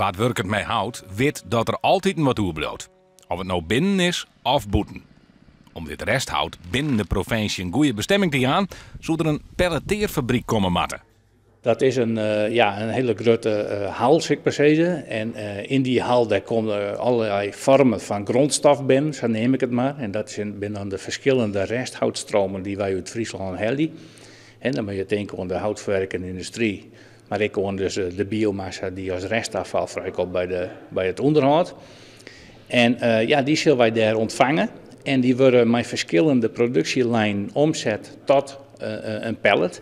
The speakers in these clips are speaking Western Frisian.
Wa't wurket mei hout wit dat der altiten wat oerbliuwt. Of it no binnen is of bûten. Om dit resthout binnen de provinsje in goede bestemming te jaan, soe der in pelletearfabryk komme moatte. Dat is in, ja, in hiele grutte hal, sil ik mar sizze. En yn dy hal dêr komme allerlei foarmen fan grondstof binnen, sa neam ik it mar. En dat binne dan de ferskillende resthoutstromen dy't wy út Fryslân helje. En dan moatte je tinke oan de houtferwerkende yndustry, mar ek oan dus de biomassa dy't as restafval frijkomt by it ûnderhâld. En ja, dy sille wy dêr ûntfange en dy wurde mei ferskillende produksjelijnen omset tot in pellet.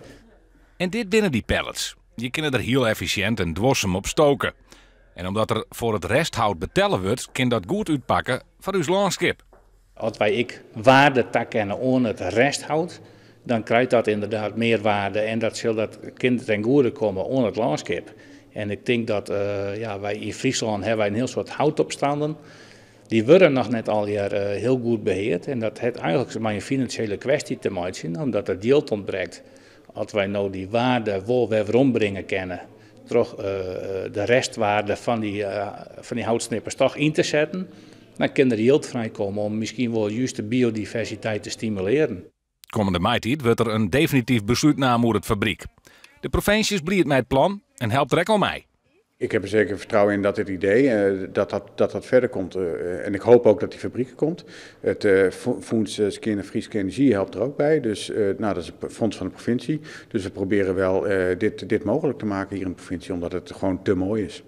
En dit binne dy pellets. Je kinne der hiel effisjint en duorsum op stoke. En omdat der foar it resthout betelle wurdt, kin dat goed útpakke foar ús lânskip. As wy ek waarde takenne oan it resthout, dan krijt dat ynderdaad mear waarde en dat sil dat kin ten goede komme oan it lânskip. En ik tink dat ja, wy yn Fryslân hawwe wy in hiel soad houtopstannen. Dy wurde noch net allegear hiel goed beheard en dat hat eigenlik mei in finansjele kwestje te meitsjen, omdat it jild ûntbrekt. As wy no dy waarde wol wer werombringe kinne troch de restwaarde fan dy houtsnippers toch yn te setten, dan kin der jild frijkomme om miskien wol just de biodiversiteit te stimulearjen. Kommende maitiid wurdt der in definityf beslút naam oer it fabryk. De provinsje is bliid mei it plan en helpt der ek oan mei. Ik heb er zeker vertrouwen in dat dit idee dat dat verder komt. En ik hoop ook dat die fabriek er komt. Het Fonds Skjinne Fryske Enerzjy helpt er ook bij. Dus nou, dat is het fonds van de provincie. Dus we proberen wel dit mogelijk te maken hier in de provincie, omdat het gewoon te mooi is.